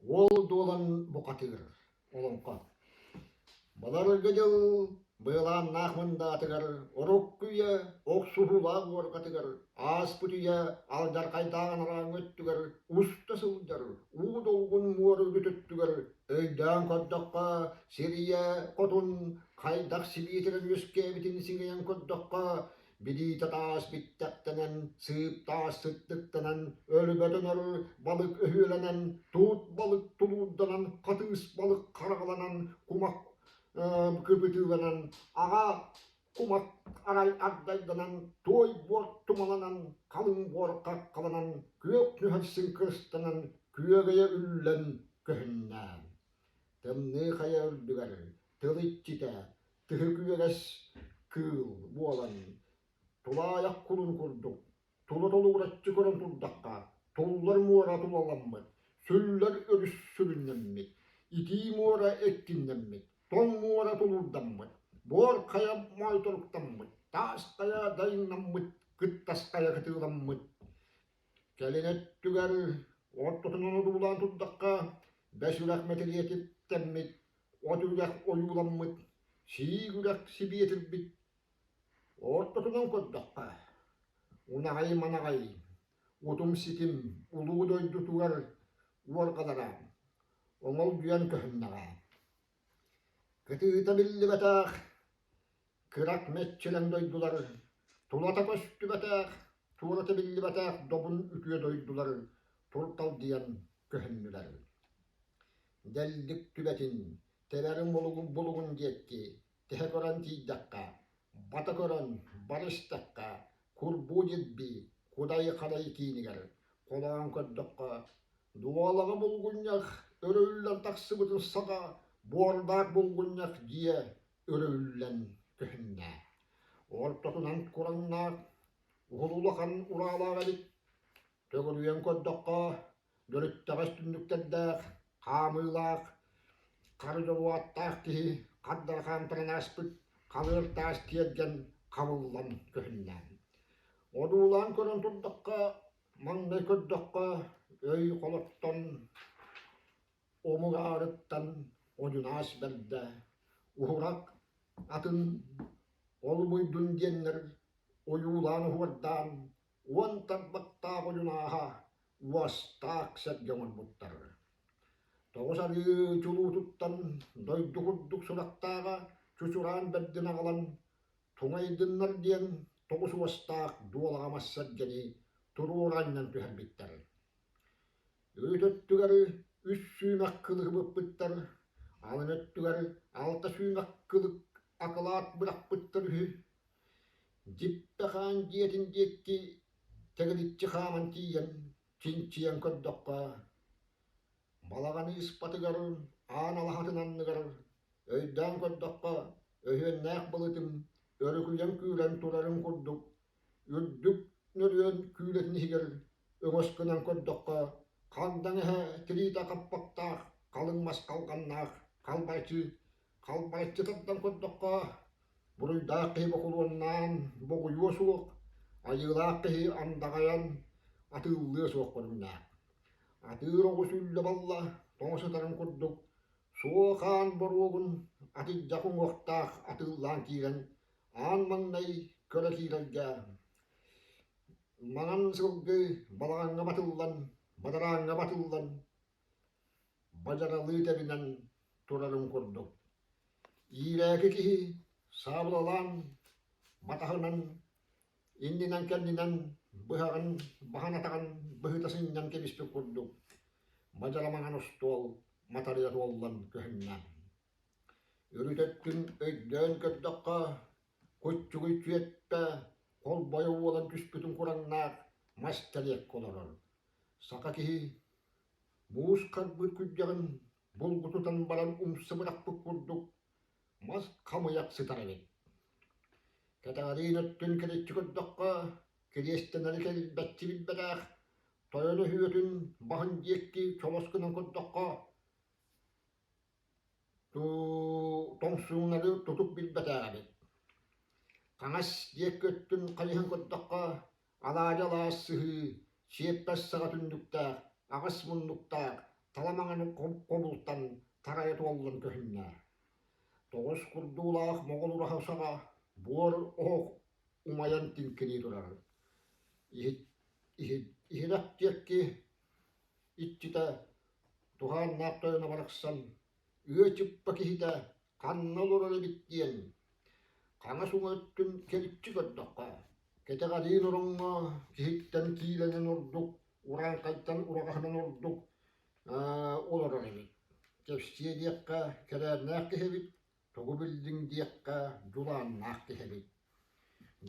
Уол Дуолан бухатыыр олоҥхо Былыргы дьыл быалааннаах мындаатыгар, урукку үйэ охсуһуулаах уорҕатыгар, ааспыт үйэ алдьархайдаах анарааҥҥы өттүгэр уста сылдьар уу долгун муора үрүт өттүгэр өйдөөн көрдөххө, сир ийэ хотун хайдах сибиэтигэр үөскээбитин сиҥэйэн көрдөххө, Билиитэ таас биттэхтэнэн, сыып таас сыттыктанан, өлбөтөнөр балык өһүөлэнэн, туут балык тулуурданан, хатыыс балык хараҕаланан, кумах кыбытыыланан, аҕа кумах арай ардайданан, туой буор тумаланан, халыҥ буор хаххаланан, күөх нүһэр сыҥкырыстанан, күөгэйэ үллэн көһүннэ. Тымныы хайа үрдүгэр тыл иччитэ тыһы күөрэс кыыл буолан, тулаайах кулун курдук, тула толугураччы көрөн турдахха, туллар муора тулаламмыт, сүллэр өрүс сүрүннэммит, итии муора эккиннэммит, тоҥ муора тулуурдаммыт, буор хайа моойторуктаммыт, таас хайа дайыҥнаммыт, кыттас хайа кытыыламмыт. Кэлин өттүгэр ортотунан одуулаан турдахха, бэс үрэх мэтириэтиттэммит, от үрэх ойууламмыт, сиик үрэх сибиэтирбит. Ортотунан көрдөххө, унаҕай-манаҕай, утум-ситим улуу дойдутугар уорҕалара оҥолдьуйан көһүннэҕэ. Кытыыта биллибэтэх кырак мэччилэҥ дойдулар, тулата көстүбэтэх, туората биллибэтэх добун үтүө дойдулар турталдыйан көһүннүлэр. Дэллик түбэтин, тэбэрин булугун диэки тэһэ көрөн тиийдэххэ, бата көрөн бары истэххэ, курбуу дьирби кудай-хадай киинигэр холоон көрдөххө, дуолаҕа булгунньах өрө үллэн тахсыбытын саҕа буордаах булгунньах дьиэ өрө үллэн көһүннэ. Ортотунан кураҥнаах, уһун улахан ураалаах эбит. Төгүрүйэн көрдөххө, дөрүттэҕэс түннүктэрдээх, хаамыылаах, хары дьолуоттаах киһи хардара хаамтаран ааспыт халыар таас тиэргэн хабыллан көһүннэ. Одуулаан көрөн турдахха, маҥнай көрдөххө, өй холоттон, омук аарыттан одьунаас бэрдэ, уһурак атын олубуйдун диэннэр ойуулаан уһуордаан уон тарбахтаах одьунааһа уостаах сэргэ оҥорбуттар. Тоҕус арыы чулуутуттан дойду курдук сурахтааҕа чучураан бэрдин аҕалан туҥайдыннар диэн тоҕус уостаах дуолаҕа мас сэргэни туруора анньан түһэрбиттэр. Үүт өттүгэр үс сүүмэх кылыһы быппыттар, алын өттүгэр алта сүүмэх кылык акылаат бырахпыттар үһү. Дьиппэ хаан дьиэтин диэки тэгиличчи хааман тиийэн, чинчийэн көрдөххө, балаҕаны ыспатыгар, аан алаһатын анныгар, өйдөөн көрдөххө, өһүөннээх былытым өрүкүйэн күүрэн турарын курдук, үрдүк нөрүөн күүлэтин иһигэр өҥөс гынан көрдөххө, хагдаҥ эһэ тириитэ хаппахтаах, халыҥ мас халҕаннаах халбарыччы халбарыччы тардан көрдөххө, Буруйдаах киһи бокулуоннаан боҕуйуо суох, айыылаах киһи андаҕайан атыыллыа суох көрүҥнээх. Атыыр оҕус үллэ балла тоҥо сытарын курдук, суо хаан боруогун атырдьах уҥуохтаах атыыллаан киирэн аан маҥнай көрө киирэргэ маҥан сылгы балаҕаҥҥа батыллан, бадарааҥҥа батыллан бадьаралыы тэбинэн турарын курдук. Иирээки киһи саабылалаан батаһынан иннинэн-кэннинэн быһаҕын баһан атаҕын быһыта сынньан кэбиспит курдук мадьара маҥан остуол матарыйа туоллан көһүннэ. Үрүт өттүн өйдөөн көрдөххө, куччугуй түөттэ холбойо уолан түспүтүн кураҥнаах мас тэлиэккэ олорор. Саха киһи муус харбыт күрдьэҕин булгутутан баран умса бырахпыт курдук мас хамыйах сытар эбит. Кэтэҕэриин өттүн кэриччи көрдөххө, кириэстэнэри кэлбэччи билбэтэх, тойон өһүөтүн баһын диэки чолос гынан көрдөххө, тоҥсуунары тутук билбэтэх эбит. Хаҥас диэки өттүн хайыһан көрдөххө, алаадьы алаас сыһыы, сиэппэс саҕа түннүктээх, аҕыс муннуктаах. тала маҥан хобултан тарайа туоллан көһүннэ. Тоҕус курдуулаах моҕол ураһа саҕа буор оһох умайан тиҥкинии турар. Иһирэх диэки иччитэ туһааннаах тойоно барахсан ыа чыппа киһитэ ханна олорор эбит диэн хаҥас уҥа өттүн кэриччи көрдөххө, кэтэҕэриин ороҥҥо киһиттэн киилэнэн ордук, урааҥхайтан ураҕаһынан ордук олорор эбит. Кэпсиэ диэххэ кэрээннээх киһи эбит, тугу биллиҥ диэххэ дьулааннаах киһи эбит.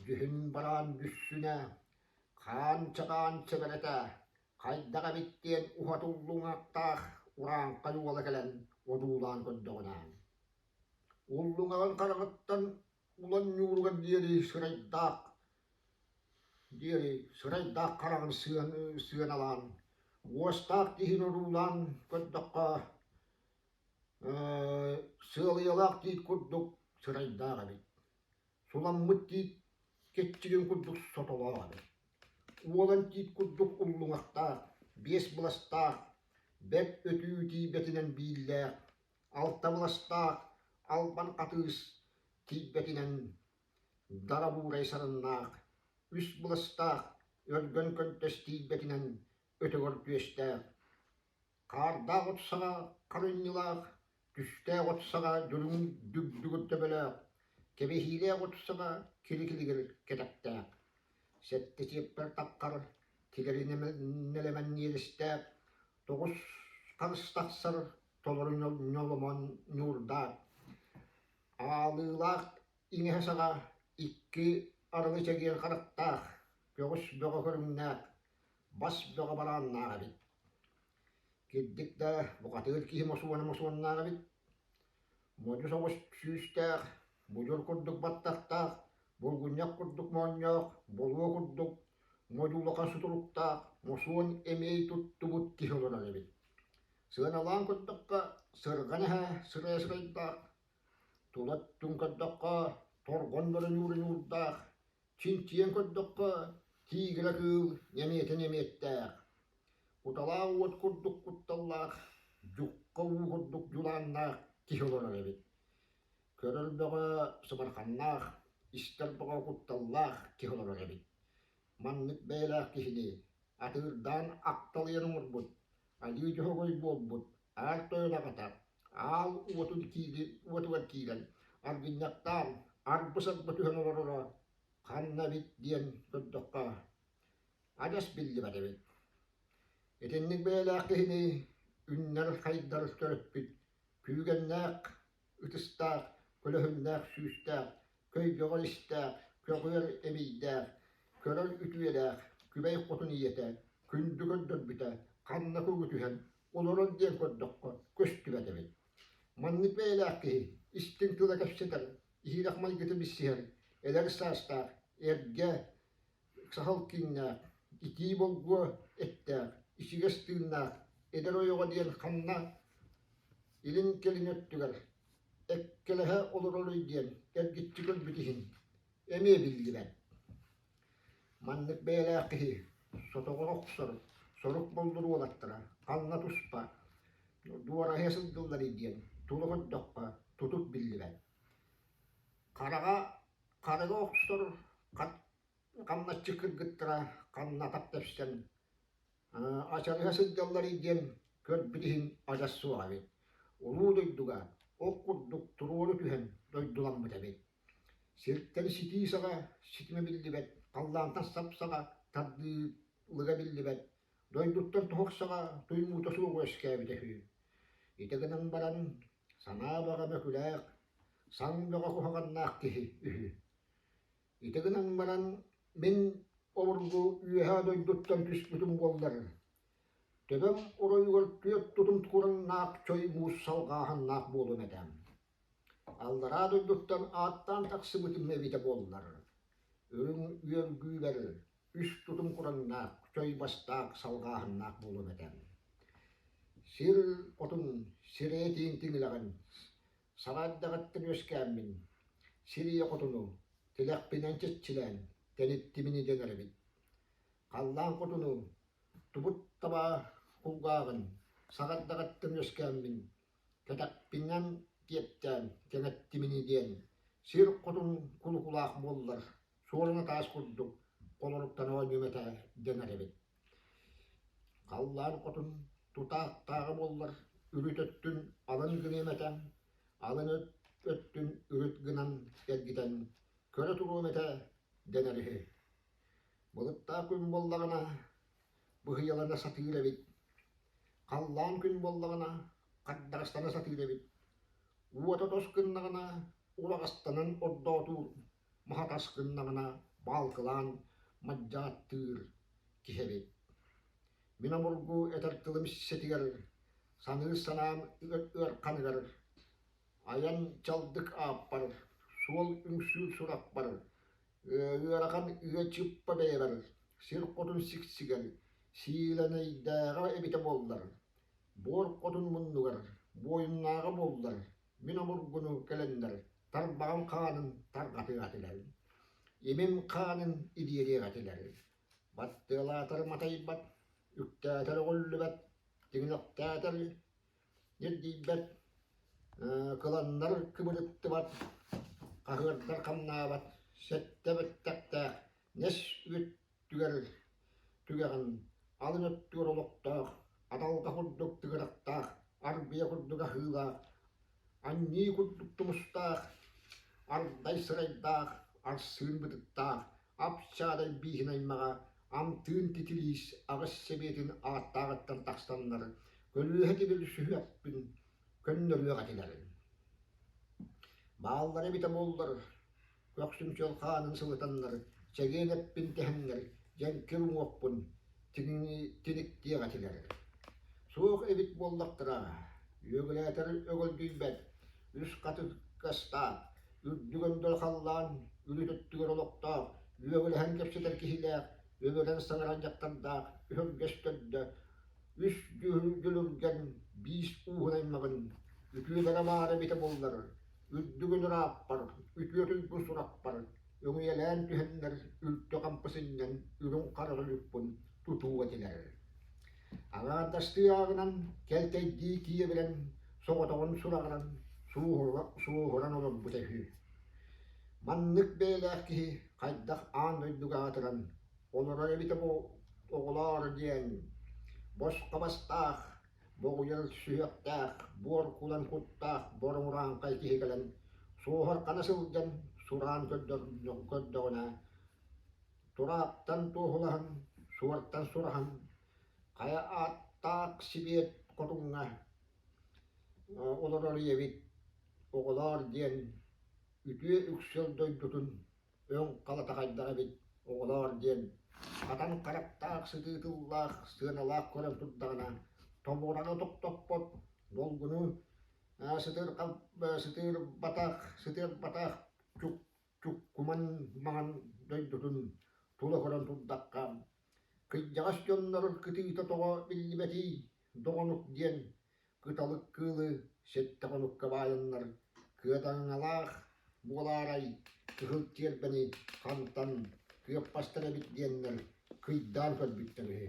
Дьүһүн бараан бүссүнэ, хаан чаҕаан сэбэрэтэ, хайдах эбит диэн уһатыллуҥахтаах урааҥхай уола кэлэн одуулаан көрдөҕүнэ, уллуҥаҕын хараҕыттан улан ньууругар диэри сырайдаах диэри сырайдаах хараҕын сыаналаан, уостаах киһини одуулаан көрдөххө, сыалыйалаах тиит курдук сырайдаах эбит. Суламмыт тиит кэччигин курдук сотолоох эбит. Уолан тиит курдук уллуҥахтаах, биэс быластаах, бэрт өтүү тиийбэтинэн бииллээх, алта быластаах, албан хатыыс тиийбэтинэн дара буурай сарыннаах, үс быластаах, өлгөн көнтөс тиийбэтинэн өтөҕөр түөстээх, Хаардаах от саҕа харынньылаах, түстээх от саҕа дьүрүҥ дүгдүгүр төбөлөөх, кэбиһиилээх от саҕа кили-килигир кэтэхтээх, сэттэ чиэппэр таххар тилэри нэлэмэн иэдэстээх, тоҕус харыс тахсар толору ньоломон ньуурдаах, аалыылаах иҥэһэ саҕа икки арылы чэгиэн харахтаах, көҕүс бөҕө көрүҥнээх, бас бөҕө барааннаах эбит. Кирдик да бухатыыр киһи мосуона мосуоннаах эбит. Модьу соҕус сүүстээх, будьур курдук баттахтаах, булгунньах курдук моонньоох, болуо курдук модьу улахан сутуруктаах, мосуон эмиэй туттубут киһи олорор эбит. Сыаналаан көрдөххө, сырҕан эһэ сырайа сырайдаах, тула өттүн көрдөххө, торҕон бөрө ньуура ньуурдаах, Чинчийэн көрдөххө, тиигирэ кыыл нэмиэтэ нэмиэттээх, куталаах уот курдук кутталлаах, дьукка уу курдук дьулааннаах киһи олорор эбит. Көрөр бөҕө сыбарханнаах, истэр бөҕө кутталлаах киһи олорор эбит. Маннык бэйэлээх киһини атыырдаан ахталыйан оҥорбут, айыы дьоһогой буолбут аар тойон аҕата аал уотун уотугар киирэн аргынньахтаан арбы-сарбы түһэн олороро ханна эбит диэн көрдөххө адьас биллибэт эбит. Итинник бэйэлээх киһини үннэр-хайдар төрөппүт күүгэннээх ытыстаах, көлөһүннээх сүүстээх, көйгөҕөр истээх, көҕүөр эмийдээх, көрөр үтүөлээх, күбэй хотун ийэтэ, күндү көрдөрбүтэ, ханна кугу түһэн олорор диэн көрдөххө көстүбэт эбит. Маннык бэйэлээх киһи истиҥ тыла кэпсэтэр, иһирэх майгыта билсиһэр, эдэр саастаах, эргэ, саһыл киҥнээх, итии болгуо эттээх, ичигэс тыыннаах, эдэр ойоҕо диэн ханна илин-кэлин өттүгэр эккэлэһэ олороруй диэн эргиччи көрбүт иһин эмиэ биллибэт. Маннык бэйэлээх киһи сотоҕор охсор, сорук боллур уолаттара ханна туспа дуораһыйа сылдьалларый диэн тула көрдөххө тутук биллибэт. Хараҕа харыга охсор хамначчы кыргыттара ханна атах тэпсэн ачарыһа сылдьалларый диэн көрбүт иһин адьас суох эбит. Улуу дойдуга ох курдук туруору түһэн дойдуламмыт эбит. Сиртэн ситии саҕа ситимэ биллибэт, халлаантан сап саҕа тардыылыга биллибэт, дойдуттан туһах саҕа туймуута суох үөскээбитэ үһү. Ити гынан баран санаа баҕа мөкүлээх, саҥ бөҕө куһаҕаннаах киһи үһү. Ити гынан баран мин обургу үөһээ дойдуттан түспүтүм буоллар, төбөм оройугар түөрт тутум кураҥнаах чой муус салҕааһыннаах буолуом этэ. Аллараа дойдуттан ааттаан тахсыбытым эбитэ буоллар, үрүҥ үөргүүбэр үс тутум кураҥнаах, чой бастаах салҕааһыннаах буолуом этэ. Сир отун сирэйэ тииҥ тиҥилэҕин саҥа эрдэҕиттэн үөскээммин, сир ийэ хотуну тилэхпинэн чэччилээн тэниттимини дэнэр эбит. Халлаан хотуну тубут таба кулгааҕын. Саҕардаҕыттан үөскээммин, кэтэхпинэн киэптээн кэҥэттим ини диэн, сир хотун кулукулаах буоллар, суоруна таас курдук холоруктан оонньуом этэ дэнэр эбит. Халлаан хотун тутаахтааҕа буоллар, үрүт өттүн алын гыныам этэ, алын өттүн үрүт гынан эргитэн көрө туруом этэ дэнэр үһү. Былыттаах күн буоллаҕына, быһыйалана сатыыр эбит. Халлаан күн буоллаҕына, хардаҕастана сатыыр эбит. Уота тос гыннаҕына, улаҕастанан ордоотуур, маһа тас гыннаҕына, баалкылаан мадьааттыыр киһи эбит. Мин обургу этэр тылым ситигэр, саныыр санаам ыарханыгар, айан чалдык ааппар, суол үҥсүүр сурахпар, Ыарахан ыа чыппа бэйэбэр сир хотун сиксигэр сиилэнэйдээҕэ эбитэ буоллар, буор хотун муннугар буойуннааҕа буоллар, мин обургуну кэлэннэр тарбаҕым хаанын тарҕатыах этилэр, имим хаанын ириэриэх этилэр. Баттыалаатар матайбат, үктээтэр өҕүллүбэт, тиҥилэхтээтэр Ньиргийбэт, кыланнар кыбырыттыбат, хаһыардар хамнаабат, сэттэ бэттэхтээх нэс үөттүгэр түгэҕин, алын өттүгэр олохтоох, адалҕа курдук тыгырахтаах, арбыйа курдук аһыылаах, анньыы курдук тумустаах, ардай сырайдаах, арсыын бытыктаах, ап-чаадай бииһин аймаҕа Амтыын Титириис аҕыс сэбиэтин ааттааҕыттан тахсаннар, көлүөһэ тибил сүһүөхпүн көннөрүөх этилэр. Бааллара эбитэ буоллар, көхсүм чөл хаанын сылытаннар, чэгиэн эппин тэһэннэр, дьэҥкир уҥуохпун тиниктиэх этилэр. Суох эбит буоллахтара, үөгүлээтэр өгөлдүйбэт, үс хатыкастаах, үрдүк өндөл халлаан үрүт өттүгэр олохтоох, үөгүлэһэн кэпсэтэр киһилээх, өлөрөн саҥарар дьахтардаах өһүргэс төрдө, үс дьүлүргэн биис ууһун аймаҕын, үтүөлэрэ баара эбитэ буоллар, үрдүгүн ырааппар, үтүө туйгун сурахпар, өҥүйэлээн түһэннэр үлтү хампы сынньан үрүҥ хара өлүкпүн тутуу этилэр. Аҥаардастыы ааҕынан, кэлтэйдии киэбирэн, соҕотоҕун сураҕыран, суоһуран олорбута үһү. Маннык бэйэлээх киһи хайдах аан дойдуга аатыран олорор эбитэ бу оҕолоор диэн босхо бастаах, боҕуйар сүһүөхтээх, буор кулан куттаах боруҥурааҥхай киһи кэлэн суоһархана сылдьан сураан көрдөҕүнэ Тураахтан туоһулаһан, суортан сураһан, хайа ааттаах сибиэт хотуҥҥа олорор ийэбит оҕолоор диэн үтүө үксэл дойдутун өҥ халата хайдах эбит оҕолоор диэн хатан харахтаах сытыы тыллаах сыаналаах көрөн турдаҕына тобугураны тохтоппот долгуну сытыырбатах сытыарбатах чук Чуккуман маҥан дойдутун тула көрөн турдахха, кырдьаҕас дьоннор кытыыта тоҕо биллибэтий, доҕонук диэн кыталык кыылы сэттэ хонукка баайаннар кыадаҥалаах буолаарай кыһыл тиэрбэни хантан кыаппастар эбит диэннэр кыйдаан көрбүттэр үһү.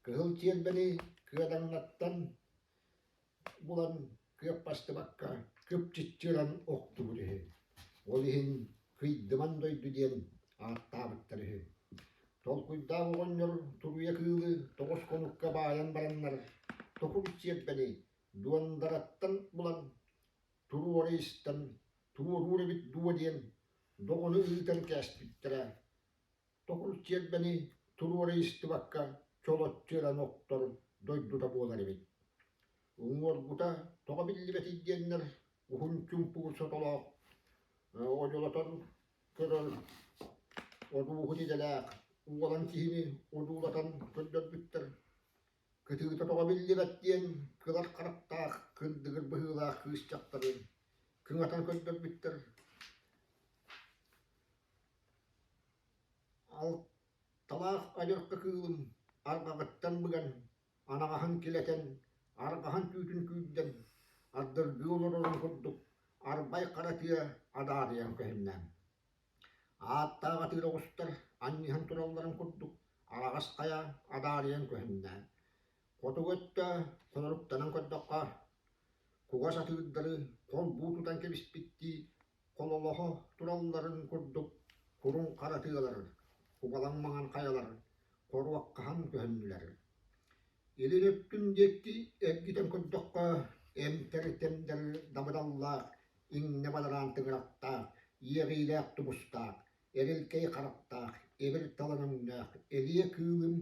Кыһыл тиэрбэни кыадаҥнаттан булан кыаппастыбакка кыпчыччыран охтубут үһү. Ол иһин Кыйдыман дойду диэн ааттаабыттар үһү. Толкуйдаах оҕонньор туруйа кыылы тоҕус хонукка баайан бараннар токур сиэрбэни дуондараттан булан туруора истэн туоруур эбит дуо диэн доҕону ыытан кээспиттэрэ. Токур чиэрбэни туруора истибакка чолоччу ыран охтор дойдута буолар эбит. Уҥуоргута тоҕо биллибэтий диэннэр уһун чуумпугур сотолоох одьулатан көрөр одууһут идэлээх уолан киһини одуулатан көрдөрбүттэр. Кытыыта тоҕо биллибэт диэн кылар харахтаах кындыгыр быһыылаах кыыс дьахтары кыҥатан көрдөрбүттэр. Алталаах адьырҕа кыылым арҕаҕыттан быган, анаҕаһын килэтэн, арҕаһын түүтүн күүрдэн, ардыргыы олорорун курдук арбай хара тыа адаарыйан көһүннэ. Ааттаах атыыр оҕустар анньыһан туралларын курдук араҕас хайа адаарыйан көһүннэ. Хотугу өттө холоруктанан көрдөххө, кугас атыырдары холбуу тутан кэбиспиттии хололоһо туралларын курдук куруҥ хара тыалар, кубалаҥ маҥан хайалар хоруоххаһан көһүннүлэр. Илин өттүн диэки эргитэн көрдөххө, эмтэр-тэмдэр дабыдаллаах, иҥнэ бадараан тыҥырахтаах, иэҕиилээх тумустаах, эрилкэй харахтаах, эбир талан өҥнөөх, элиэ кыылым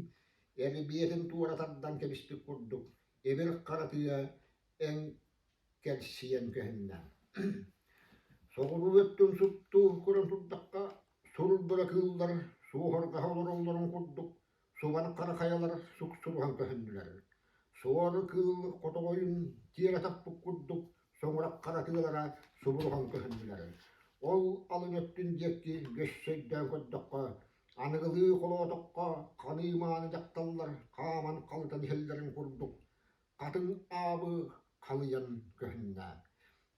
эрбиэтин туора тардан кэбиспит курдук, эбир хара тыа эн кэлсийэн көһүннэ. Соҕуруу өттүн суптуу көрөн турдахха, сурдара кыыллар суоһурҕаһа олороллорун курдук субан хара хайалар суксуруһан көһүннүлэр. Суору кыыл хотоҕойун тиэрэ таппыт курдук соҥурах хара тыалара субуруһан көһүннүлэр. Ол алын өттүн диэки өссө өйдөөн көрдөххө, аныгылыы холоотоххо ханыы мааны дьахталлар хааман халытан иһэллэрин курдук хатыҥ аабы халыйан көһүннэ.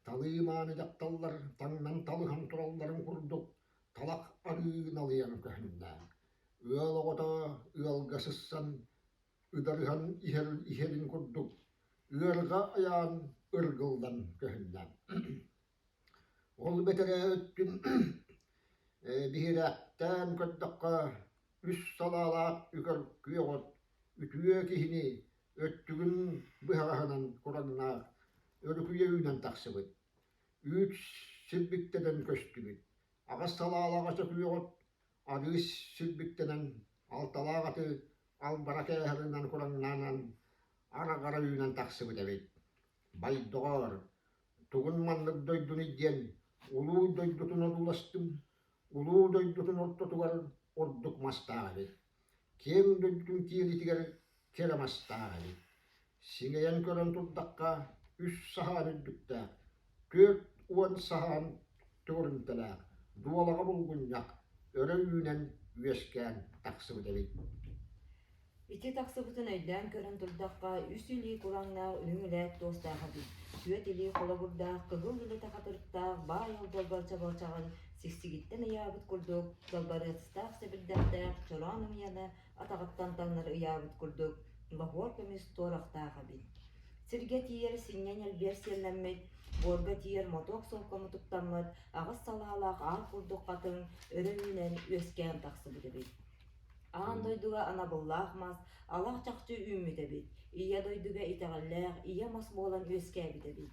Талыы мааны дьахталлар таҥнан талыһан туралларын курдук талах арыы налыйан көһүннэ. Ыал оҕото ыалга сыссан ыдарыһан иһэр иһэрин курдук ыарҕа айаан ыргыллан көһүннэ. Ол бэтэрээ өттүн биһирээхтээн көрдөххө, үс салаалаах үкэр күөх от үтүө киһини өттүгүн быһаҕаһынан кураҥнаах өрүкүйэ үүнэн тахсыбыт, үүт силбиктэнэн көстүбүт, аҕыс салаалаах өсөкүөх от арыы силбиктэнэн, алталаах аты албара кээһэринэн кураҥнаанан араҕара үүнэн тахсыбыт эбит. Бай доҕоор, тугун маннык дойдунуй диэн улуу дойдутун одууластым, улуу дойдутун ортотугар ордук мастаах эбит. Киэҥ дойдутун киэлитигэр кэрэ мастаах эбит. Сиҥэйэн көрөн турдахха, үс саһаан үрдүктээх, 40 саһаан төгүрүмтэлээх, дуолаҕа булгунньах өрө үүнэн үөскээн тахсыбыт эбит. Ити тахсыбытын өйдөөн көрөн турдахха, үс илии кураҥнаах үрүҥ илээт туостаах эбит, түөрт илии холобурдаах кыһыл үлэтэ хатырыктаах баай олдолбор чабылчаҕын сиксигиттэн ыйаабыт курдук далбарыастаах сэбирдэхтээх чороон ымыйаны атаҕыттан таҥнары ыйаабыт курдук лоһуор көмүс туорахтаах эбит. Сиргэ тиийэр синньэн элбиэр сиэллэммит, буорга тиийэр мотуок солко мутуктаммыт, аҕыс салаалаах аал курдук хатыҥ өрө үүнэн үөскээн тахсыбыт эбит. Аан дойдуга анабыллаах мас алах чахчы үүммүт эбит, ийэ дойдуга итэҕэллээх ийэ мас буолан үөскээбит эбит.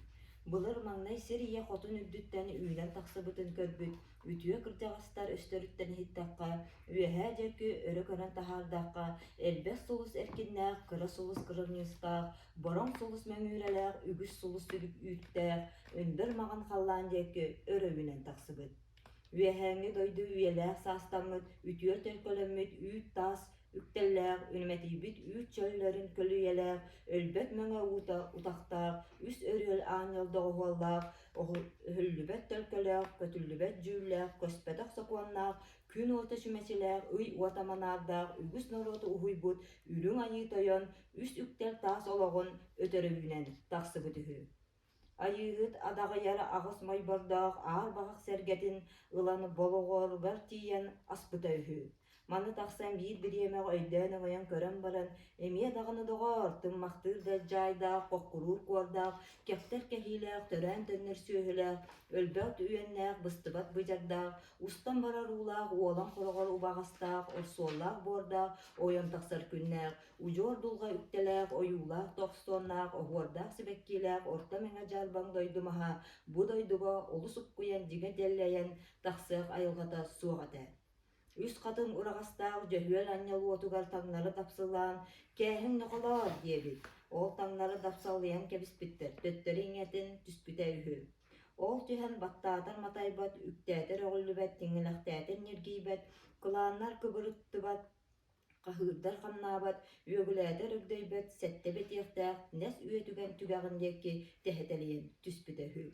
Былыр маҥнай сир ийэ хотун үрдүттэн үүнэн тахсыбытын көрбүт үтүө кырдьаҕастар өстөрүттэн иһиттэххэ, үөһээ диэки өрө көрөн таһаардахха, элбэх сулус эркиннээх, кыра сулус кырынньыыстаах, бороҥ сулус мөҥүүрэлээх, үгүс сулус сүлүк үүттээх, өндөл маҕан халлаан диэки өрө үүнэн тахсыбыт. Үөһээҥҥи дойду үйэлээх саастаммыт, үтүө төлкөлөммүт үүт-таас үктэллээх, үнүмэтийбит үүт чөллөрүн көлүйэлээх, өлбөт мэҥэ уута утахтаах, үс өрүөл аанньал доҕуһуоллаах, өһүллүбэт төлкөлөөх, көтүллүбэт дьүүллээх, көспөтөх сокуоннаах, күн уота чүмэчилээх, ый уота манаардаах, үгүс норуоту уһуйбут Үрүҥ Айыы Тойон үс үктэл таас олоҕун өтөрө үүнэн тахсыбыт үһү. Айыыһыт адаҕыйар аҕыс мойбордоох аар баҕах сэргэтин ылан болоҕоругар тиийэн аспыта үһү. Маны тахсан биир бириэмэҕэ өйдөөн-өҥөйөн көрөн баран, эмиэ даҕаны доҕоор, тыммахтыыр да дьаайдаах, хоккуруур куордаах, кэхтэр кэһиилээх, төрөөн төннөр сүөһүлээх, өлбөт үөннээх, быстыбат быдьардаах, устан барар уулаах, уолан хороҕор убаҕастаах, орсуоллаах буордаах, ойон тахсар күннээх, Удьуор дулҕа үктэлээх, ойуулаах тохсуоннаах, оһуордаах сибэккилээх орто мэҥэ дьаарбаҥ дойду маһа бу дойдуга олус уккуйан дьиҥэ дэллэйэн тахсыах айылҕата суох этэ. Үс хатыҥ ураҕастаах дьөһүөл анньал уотугар таҥнары дапсылаан «Кээһиҥ нохолоор» диэбит. Ол таҥнары дапсалыйан кэбиспиттэр, төттөрү иҥэтин түспүтэ үһү. Ол түһэн баттаатар матайбат, үктээтэр өҕүллүбэт, тиҥилэхтээтэр ньиргийбэт, кылааннар кыбырыттыбат, Хаһыырдар хамнаабат, үөгүлээтэр өгдөйбөт сэттэ бэтиэхтээх нэс үөтүгэн түгэҕин диэки тэһитэлийэн түспүтэ үһү.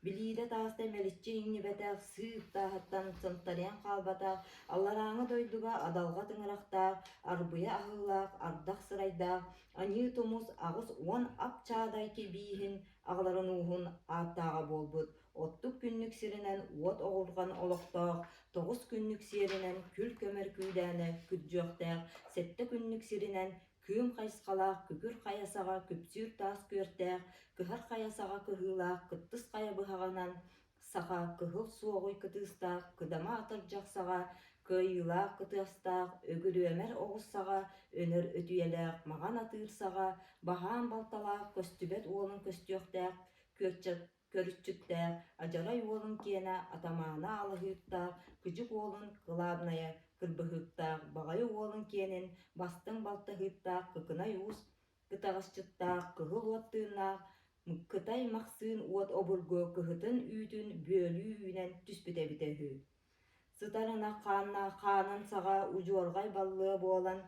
Билиидэ тааста мэличчи иҥнибэтэх, сыып тааһыттан сынтарыйан хаалбатах, алларааҥы дойдуга адалҕа тыҥырахтаах, арбыйа аһыылаах, ардах сырайдаах, аньыы тумус 80 ап чаадай кибииһин аҕаларын ууһун ааттааҕа буолбут, оттук күннүк сиринэн уот оҕурҕан олохтоох, тоҕус күннүк сиэринэн күл көмөр күүдээнэ күрдьүөхтээх, сэттэ күннүк сиринэн Кыым хайысхалаах, күкүр хайа саҕа күпсүүр таас күөртээх, кыһар хайа саҕа кыһыылаах, кыттыс хайа быһаҕынан саха кыһыл суоҕуй кытыыстаах, кыдама атырдьах саҕа, кыайыылаах кытыастаах, өгүрүөмэр оҕус саҕа, өнөр өтүйэлээх, маҕан атыыр саҕа, баһаам балталаах, көстүбэт уолун көстүөхтээх, күөрчэх көрүччүктээх, адьарай уолун киэнэ атамаана алаһыырдаах, кыдьык уолун кылаабынайа кырбыһыыктаах, баҕайы уолун киэнин бастыҥ балтаһыыттаах Кыкынай уус кытаҕасчыттаах, кыһыл уот тыыннаах Кытай Махсыын уот обургу кыһытын үүтүн бүөлүү үүнэн түспүтэ эбитэ үһү. Сытар ынах хааннаах хаанын саҕа удьуорҕай баллыа буолан,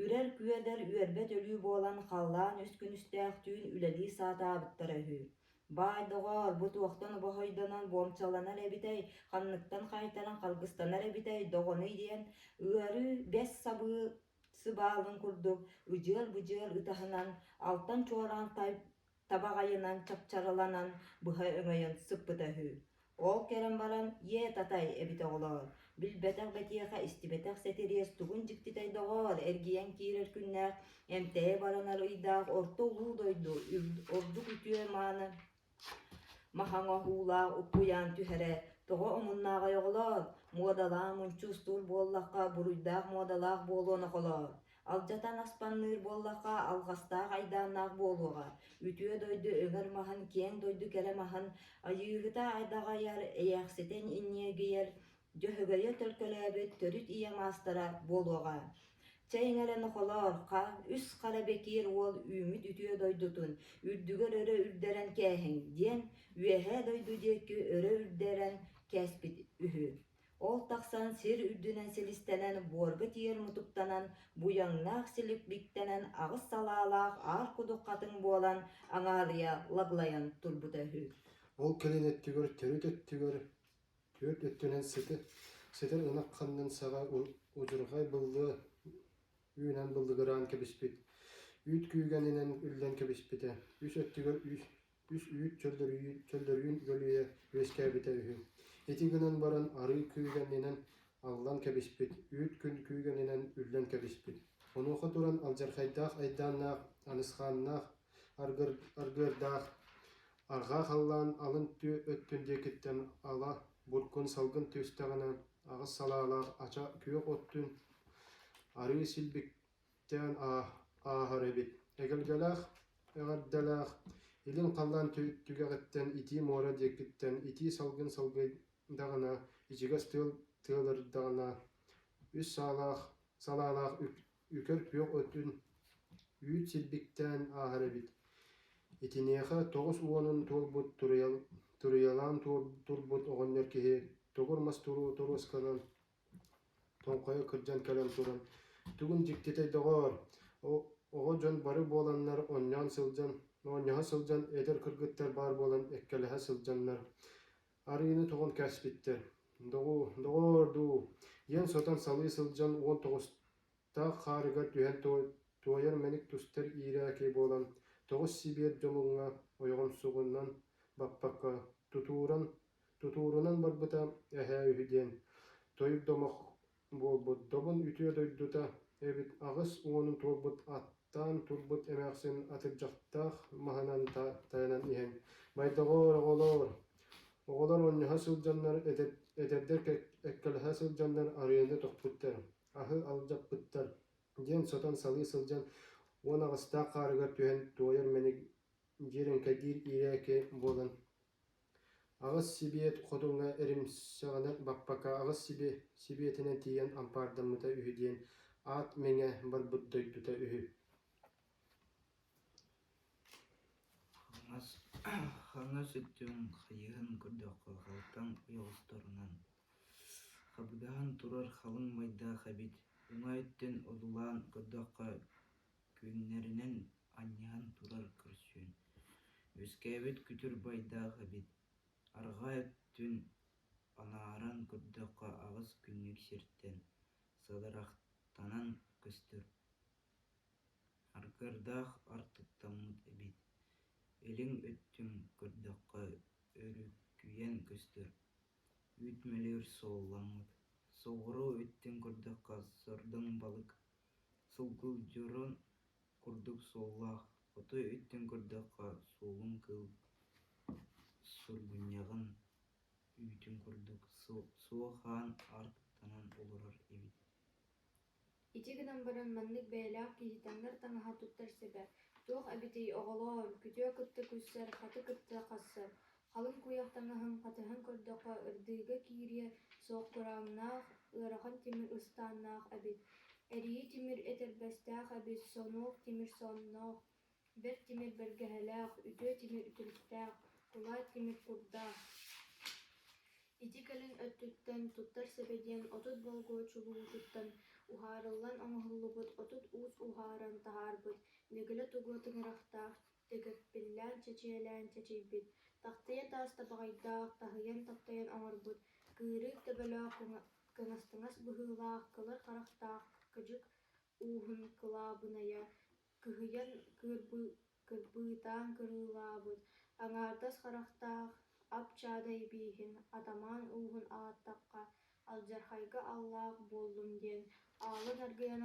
үрэр күөдэр үөрбэт өлүү буолан халлаан үс күнүстээх түүн үлэлии саатаабыттара үһү. Баай доҕоор, бу туохтан обоһойдонон буомчаланар эбитэй, ханныктан хаайтаран харгыстанар эбитэй, доҕонуй диэн ыарыы бэс сабыы сыбаалын курдук ыдьыал-быдьыал ытаһынан, алтан чуораан табаҕайынан чапчараланан быһа өҥөйөн сыппыта үһү. Ол кэлэн баран, «Иэ, татай, эбит оҕолоор, билбэтэх бэтиэхэ, истибэтэх сэтириэс тугун дьиктитэй доҕоор, эргийэн киирэр күннээх, эмтэйэ баранар ыйдаах орто улуу дойду, ордук үтүө мааны маһаҥ оһуулаах уккуйаан түһэрэ, тоҕо омуннааҕай оҕолоор, муодалаан мунчуустуур буоллахха, буруйдаах муодалаах буолуон оҕолоор, Алдьатан аспанныыр буоллахха, алҕастаах айдааннаах буолуоҕа, үтүө дойду өҥөр маһын, киэҥ дойду кэрэ маһын, айыыһыта айдаҕайар, эйээхситин инньиэгийэр, дьөһөгөйө төлкөлөөбүт төрүт ийэ маастара буолуоҕа. Чэй иҥэрэн охолоор, ха, үс хара бэкиэр уол үүммүт үтүө дойдутун үрдүгэр өрө үрдэрэн кээһиҥ диэн үөһээ дойду диэки өрө үрдэрэн кээспит үһү. Ол тахсан сир үрдүнэн силистэнэн, буорга тиийэр мутуктанан, буйаҥнаах силикбиктэнэн аҕыс салаалаах аар кудук хатыҥ буолан аҥаарыйа лаглайан турбута үһү. Ол кэлин өттүгэр төрүт өттүгэр түөрт өттүнэн сытар ынах ханнын саҕа удьурҕай быллыа үүнэн быллыгыраан кэбиспит, үүт күүгэнинэн үллэн кэбиспитэ, үс өттүгэр үс үүт чөллөрүүн көлүйэ үөскээбитэ үһү. Ити гынан баран арыы күүгэнинэн аллан кэбиспит, үүт күн күүгэнинэн үллэн кэбиспит. Онуоха туран алдьархайдаах айдааннаах, анысхааннаах, аргыардаах арҕаа халлаан алын түө өттүн диэкиттэн ала буркун салгын түстэҕинэ аҕыс салаалаах ача күөх оттун арыы силбик тээн ааһар эбит. Эгэлгэлээх, эҕэрдэлээх илин халлаан түгэҕиттэн итии муора диэкиттэн итии салгын салгыйдаҕына, ичигэс тыал тыалырдаҕына, үс саалаах, салаалаах үкэр күөх өтүн үүт силбиктээн ааһар эбит. Итиниэхэ 90-ун туолбут туруйалаан турбут оҕонньор киһи тугур мас торуосканан Тоҥхойо кырдьан кэлэн туран: «Тугун дьиктитэй доҕоор, оҕо дьон бары буоланнар оонньоон сылдьан, оонньоһо сылдьан эдэр кыргыттар баар буолан эккэлэһэ сылдьаннар арыыны тоҕон кээспиттэр. Доҕоор дуу, диэн сотон салыы сылдьан 19-таах хаарыгар түһэн туойар мэник тустар иирээки буолан тоҕус сибиэр дьолуҥҥа ойоҕомсугунан баппакка тутууран Тутуурунан барбыта эһээ үһү диэн тойук домох буолбут Добун үтүө дойдута эбит 80-ун туолбут аттаан турбут эмээхсин атырдьахтаах маһынан тайанан иһэн «Байдоҕоор, оҕолоор, оҕолор оонньоһо сылдьаннар, эдэрдэр эккэлэһэ сылдьаннар арыйаны тохпуттар, аһы алдьаппыттар» диэн сотон салыы сылдьан 18-таах хаарыгар түһэн туойар мэник дьиэрэҥкэйдиир иирээки буолан Аҕыс сибиэт хотуҥҥа эримсэҕинэ баппакка аҕыс сибиэтинэн тиийэн ампаардаммыта үһү диэн аат мэҥэ барбыт дойдута үһү. Хаҥас, хаҥас өттүн хайыһан көрдөххө халтаҥ ойоҕосторунан хабыгаһан турар халыҥ майдаах эбит, уҥа өттүн одуулаан көрдөххө күннэринэн анньыһан турар көрсүөн, үөскээбит күтүр байдаах эбит, арҕаа өттүн анааран көрдөххө аҕыс күннүк сиртэн садарахтанан көстөр, аргыардаах артыктаммыт эбит, илин өттүн көрдөххө өрүкүйэн көстөр, үүт мөлүөр суолламмыт, соҕуруу өттүн көрдөххө сордоҥ балык, сылгылдьурун. курдук суоллаах, хоту өттүн көрдөххө суолун кыыл сургунньаҕын үүтүн курдук суо хаан аартыктанан олорор эбит. Ити гынан баран маннык бэйэлээх киһи таҥнар таҥаһа туттар сэбэ, туох эбитий, оҕолоор, күтүө кытта күлсэр, хаты кытта хассар, халыҥ куйах таҥаһын хатыһан көрдөххө ырдыыга киириэ суох курааҥнаах, ыарахан тимир ыстааннаах эбит, эрийи тимир этэрбэстээх эбит, сонуок тимир сонноох, бэрт тимир бэргэһэлээх, үтүө тимир үтүлүктээх, кулаат тимир курдаах. Ити кэлин өттүттэн туттар сэбэ диэн 30 болгуо чулуутуттан уһаарыллан оҥоһуллубут 30 уус уһааран таһаарбыт нэгилэ тугу тыҥырахтаах дэгэппиллээн чэчиэлээн чэчийбит, тахтайа таас табаҕайдаах таһыйан таптайан оҥорбут, кыырыык төбөлөөх кыҥастаҥас быһыылаах кылар харахтаах кыдьык ууһун кылаабынайа кыһыйан кырбыытаан кырыылаабыт, аҥаардас харахтаах ап-чаадай бииһин, атамаан ууһун ааттахха алдьархайга аллаах буоллум диэн аалын аргыйан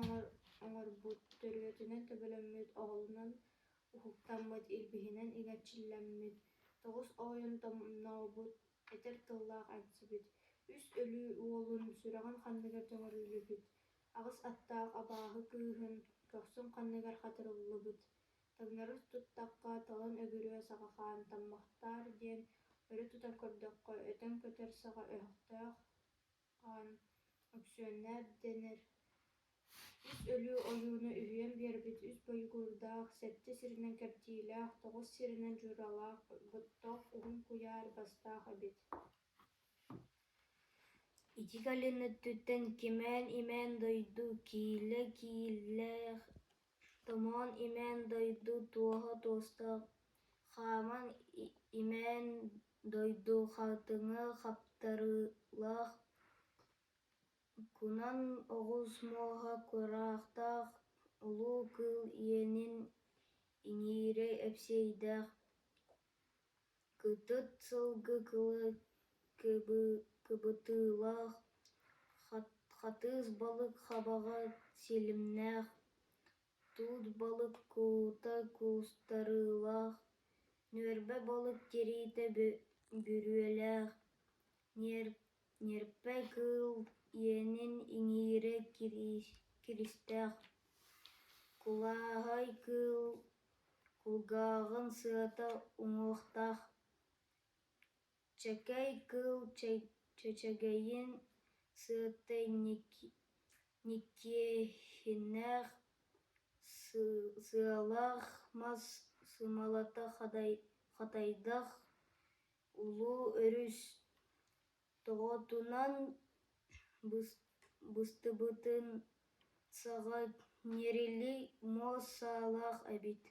оҥорбут, төрүөтүнэн төбөлөммүт, оҕолонон уһуктаммыт, илбиһинэн иҥэрчиллэммит, тоҕус оойун томнообут, этэр тыллаах эҥсибит, үс өлүү уолун сүрэҕин ханныгар төҥүрүллүбүт, аҕыс аттаах абааһы кыыһын көхсүн ханныгар хатырыллыбыт, таҥнары туттахха талан өгүрүө саҕа хаан таммахтаар диэн өрө тутан көрдөххө өтөн көтөр саҕа өһөхтөөх хаан Өксүөннээх дэнэр үс өлүү ойууну үһүйэн биэрбит үс бойгуурдаах, сэттэ сиринэн кэрдиилээх, тоҕус сиринэн дьууралаах, боттоох уһун куйаар бастаах эбит. Ити кэлин өттүттэн кимээн-имээн дойду, киилэ-киилээх, томоон-имээн дойду туоһа туостаах, хааман-имээн дойду хатыҥа хаптарыылаах, кунан оҕус муоһа кураахтаах, улуу кыыл иэнин иҥиирэ эпсиэйдээх, кытыт сылгы кыла кыбытыылаах, хатыыс балык хабаҕа силимнээх, туут балык куута куустарыылаах, ньүөрбэ балык тириитэ бүрүөлээх, ньиэрпэ кыыл иэнин иҥиирэ киристээх, кулааһай кыыл кулгааҕын сыата уҥуохтаах, чэкэй кыыл чэчэгэйин сыата ньиккиэһиннээх, сыалаах мас сымалата хатайдах улуу өрүс тоҕотунан быстыбытын саҕа ньирили муос саалаах эбит.